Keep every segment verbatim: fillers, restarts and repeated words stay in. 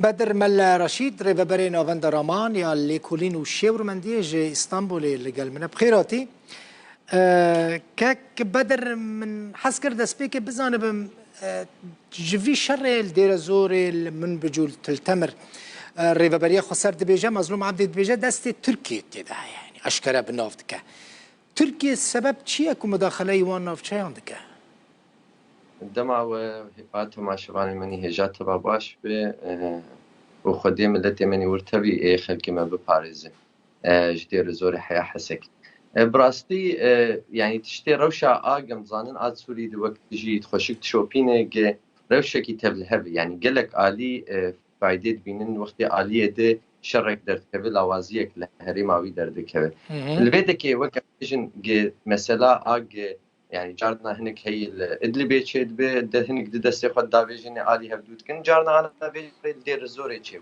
Bedir Melle Reşîd, rêveberê Navenda Raman ya Lêkolîn û Şêwirmendiyê ji Îstanbulê li gel min e. Bi xêr hatî. E, kek Bedir, min hez kir destpêkê bizanibim, e, ji vî şerê li Dêrezorê, li Minbic û li Til Temir, e, Rêveberiya Xweser dibêje, Mezlûm Ebdî dibêje, destê Tirkiyê tê de heye, yanî eşkere bi nav dike. Tirkiye sebeb çi ye ku mudaxeleyî wan navçeyan dike? Dema we, a temaşevanê min î hêja teva baş be, e, û Xwedê miletê min î wir tevî ê xelkê me biparêze. E, ji Dêrezorê heya Hesekê. E, bi rastî, e, yanî tiştê rewşa a gem zanin a Sûrî di wek jî xweşik dişopîne ge rewşekî tevlihev e. Yanî gelek alî, e, faydê dibînin wextê aliyê di şerek derdikeve, lawaziyek li herêma wî derdikeve. Hı hı. Li vê dekê weke bêjin ge mesela a ge, yanî carna hinek heyî li Idlibê çêdibe, de hinek di destê xwe davêjinê alî hevdû dikin, carna ana vê li Dêrezorê çêbû.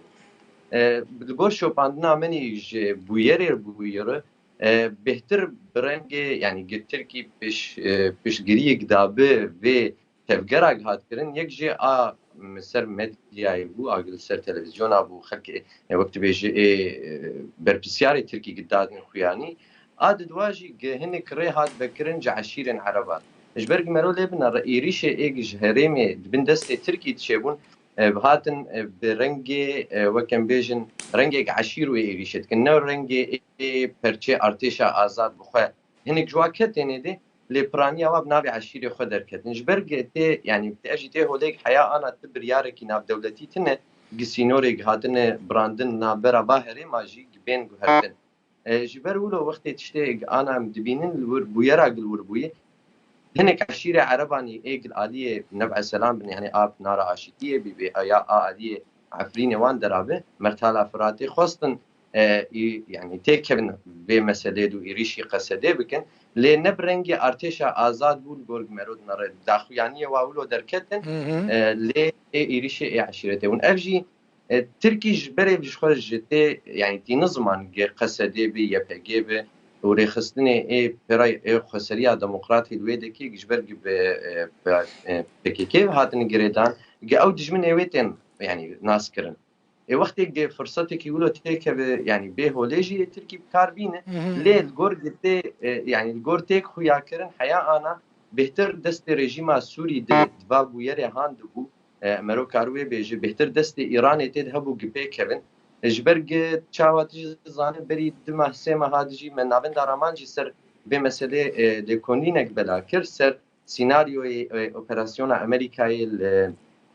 E, li gor şopandina min î ji bûyerê bûyere, e, bêhtir bi rengê, yanî gi Tirkî piş-, e, piştgiriyek dabe vê tevgera gi hat kirin, yek jê a ser medyayê bû, a li ser televîzyona bû, xelkê, e, wek tu bêjî, ê, e, berpirsiyarê Tirkî gi dadin xuyanî, a di dua jî gi hinek rê hat vekirin ji eşîrên Ereban. Ji ber gi mero lê bine re êrîşê ê gi ji herêmê di bin destê Tirkî diçêbûn, e, bi hatin, e, bi rengê, e, wek em bêjin, rengek eşîr wê êrîşê dikin. Ne rengê ê perçê artêşa azad bi xwe. Hinek ji wa ketênê dê, lê piraniya wa bi navê eşîrê xwe derketin. Ji ber ge tê, yanî tê, ev jî tê holê ge heya ana ti biryarekî navdewletî tine, gi sînorê gi hatine birandin navbera va herêma jî gi bên guhertin. E, ji ber wilo wextê tiştê gi ana em dibînin li wir bûyera gi li wir bûye, hinek eşîrê Erebanî ê gi li aliyê Neb Eselan bin, yanî a Nara Aşîtiyê bî, bê ya a aliyê Efrînê wan derabe, Mertala Firatê xwestin, e, î, yanî têkevin vê meselê de û êrîşî Qesedê bikin. Lê ne bi rengê artêşa azad bû li gor gi mero dinere. Daxuyaniyê wa wilo derketin, Hı hı. e, lê ê êrîşê ê eşîretê hûn. Ev jî, e, Tirkî ji berê ji xwe ji tê, yanî tî niziman gi Qesedê bi, Y P G bi û rêxistinê ê pêra ê xweseriya demokratî li wê dekê ji ber gi bi, e, bi, e, P K K hatine girêdan, gi ew dijminê wê tên, yanî nas kirin. Ê wextê ge firsetekî wilo têkeve, yanî bê holê jî yê Tirkî bi kar bîne. Hı hı. Lê li gor ge tê, e, yanî li gor têk xuya kirin heya ana bêhtir destê rejîma Sûrî di, di va bûyerê han dibû. E, mero kar wê bêje, bêhtir destê Îranê tê de hebû ge pê kevin. E, ji ber ge çawa tu jî dizane berî du meh, sê meha dijî me Navenda Raman jî ser vê meselê, e, lêkolînek bela kir, ser sînaryoyê, e, operasyona Amerîkayê li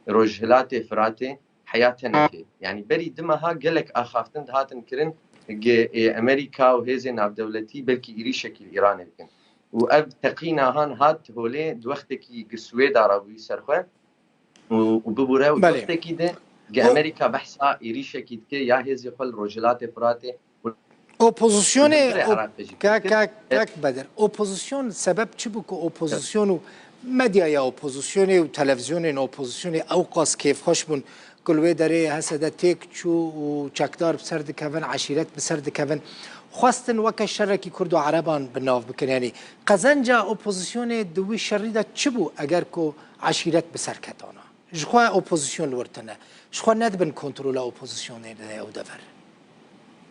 Rojhilatê Firatê heya tenekê. Yanî berî du meha gelek axaftin dihatin kirin ge, e, Amerîka û hêzên navdewletî belkî êrîşekî li Îranê bikin. Û ev teqîna han hat holê di wextekî gi Swêda re bûyî ser xwe û, û bibûre û di Belê. wextekî de ge O- Amerîka behsa êrîşekî dike ya hêzê xwe li Rojhilatê Firatê Opozisyonê, Hindurê op-, Iraqê jî kek, fikir. kek, E- kek Bedir. Opozisyon sebep çi bû ku opozisyon û medyaya opozisyonê û televîzyonên opozisyonê ew qas kêfxweş bûn ku li wê derê H S D têk çû û çekdar bi ser dikevin, eşîret bi ser dikevin, xwestin weke şerekî Kurd û Ereban bi nav bikin. Yanî qezenca opozisyonê di wî şerî de çi bû eger ku eşîret bi ser ketana? Ji xwe opozisyon li wir tune. Ji xwe ne dibin kontrola opozisyonê de ew dever.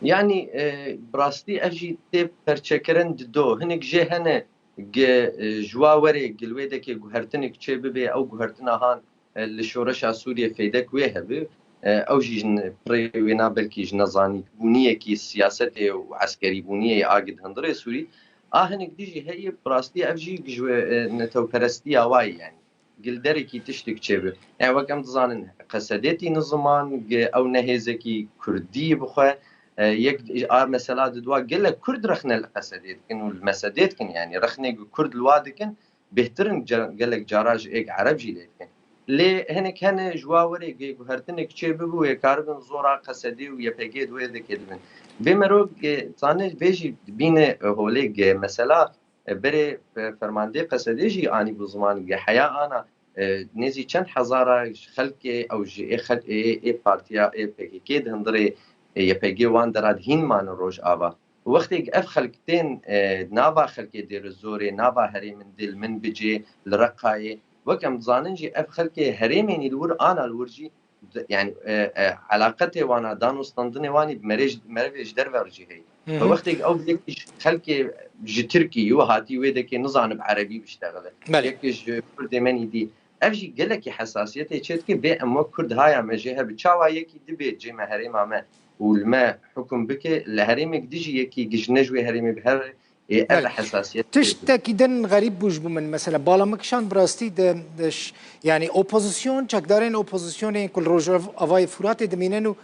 Yanî, e, bi rastî ev jî tê perçekirin di do. Hinek jê hene ge, e, ji wa werê gi li wê dekê guhertinek çê bibe, ew guhertina han, e, li şoreşa Sûriyê fêdek wê hebe. E, ew jî ji ne-, pirê wêna belkî ji nezanîkbûniyekî siyasetê û eskerîbûniyê a gi di hundirê Sûrî. A hinek dijî heye, bi rastî ev jî ji, e, netewperestiya wa ye yanî. Gilderekî tiştek çêbe. Yani wek em dizanin, Qesedê tî niziman, ge-, ew ne hêzekî Kurdî bi xwe, e, yek a mesela di dua gelek Kurd rexne li Qesedê dikin û li Mesedê dikin, yani rexnê ku Kurd li wa dikin, bêhtir in ca-, gelek cara ji êk Ereb jî lê dikin. Lê hinek hene ji wa werê ge guhertinek çê bibû, wê karibin zora Qesedê û Y P G di wê dekê dibin. Vê mero ge zane vê jî dibîne holê ge mesela E, berê, e, fermandê Qesedê jî anî bû ziman ge heya ana, e, nêzî çend hezara xelkê ew ji ê xel-, ê, ê partiya, ê P K K di hundirê, e, Y P G wan dera di hîn mane Rojava. Wextê ev xelk tên, e, nava xelkê Dêrizorê, nava herêmin dê li Minbicê, li Reqayê, wek em dizanin jî ev xelkê herêmênî li wir ana li wir jî de-, yani, e, e, elaqetê wana, danûstandinê wanî bi merê-, merivê ji derve re jî heye. Hı hı. Wextê ew yekî ji xelkê ji Tirkî û hatî wê dekê nizanib erebî biştexile. Belê. Yekî ji Kurdê me nî dî. Ev jî gelekî hesasiyetê çêdike, bê em wek Kurd haya me jê hebe. Çawa yekî dibê cê me herêma me û li me hukum bike, li herêmek dijî yekî gijne ji wê herêmê bi her ê, ev Belê. hesasiyet Tiştekî din xerîb bû ji bo min. Mesela, bala min kişand bi rastî de, de ş-, yani opozisyon, çekdarên opozisyonê ku li Rojavayê Furatê dimînin û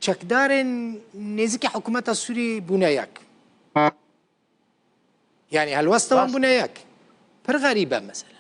çekdarên nêzîkî hikûmeta Sûrî bûne yek. Yani helwesta wan Rast. bûne yek. Pir xerîb e mesela.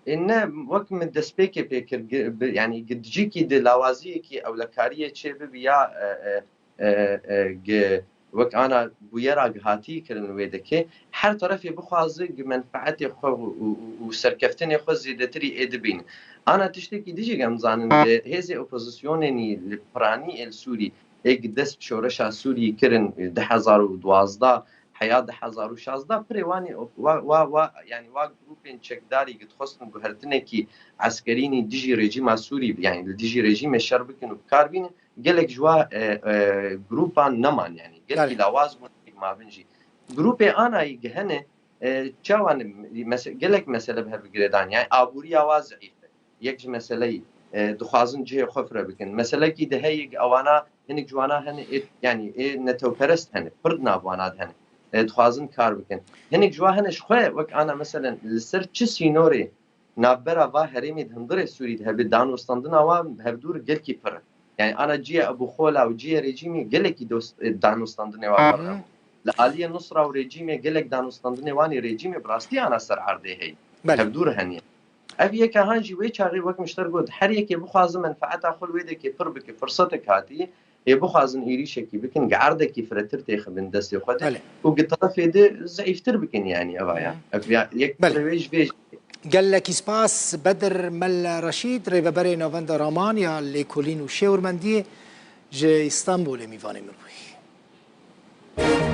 Ê ne, wek min destpêkê pê kir, gi-, bi-, yani gidicîkî di lawaziyekî ewlekariyê çê bibi ya, e, e, e, e, gi-, wek ana bûyera gihatî kirin wê dikê, her terefê bixwaze gi menfeetê xwe û, û, û, û serkeftinê xwe zêdetirî ê dibîne. Ana tiştekî dijî em zanin, di hêzê opozisyonê nî li piranî ê li Sûrî, ê gi dest şoreşa Sûrî kirin, di hezar û duwazdeh, heya di hezar û şazdeh, pirê wanî wa, wa, wa, yani wa grûpên çekdarî gi dixwestin guhertinekî eskerî nî dijî rejîma Sûrî, yani li dijî rejîmê şer bikin û bi kar bînin, gelek ji wa, e, e, grûpan neman, yani gelkî Belê. lawaz bûn, gelek mavin jî. Grûpê anayî gi hene, e, çawa ne, mese-, gelek mesele bi hev girêdan, yani abûriya wa zeîf e. Yek ji meseleyî, e, dixwazin cihê xwe fire bikin. Meselekî di heye gi ewana, hinek ji wana hene, ê, yani ê netewperest hene, pir di nav wana de hene. E, dixwazin kar bikin. Hinek ji wa hene ji xwe, wek ana meselen li ser çi sînorê navbera va herêmê di hundirê Sûrî de hebe, danûstandina wan bi hevdû re gelkî pir e. Yani ana cihê Ebû Xola û cihê rejîmê gelekî dost, e, danûstandinê wan pir hebû. Li aliyê Nusra û rejîmê gelek danûstandinê wanî rejîmê bi rastî ana ser erdê heye. Belê. Hevdû re heniye. Ev yeke han jî wê çaxê wek min ji te re got, her yekê bixwaze menfeeta xwe li wê dekê pir bike, firsetek hatî, ê bixwazin êrîşekî bikin, gi erdekî firetir têxibin destê xwe de Belê. û gi terefê de zeîftir bikin, yani eva ya. Hı. Ev ya, yek Belê. wê ji vê Gelekî spas Bedir Mel Reşîd, rêveberê Navenda Raman ya Lêkolîn û Şêwirmendiyê ji Îstanbulê mîvanê min bûyî.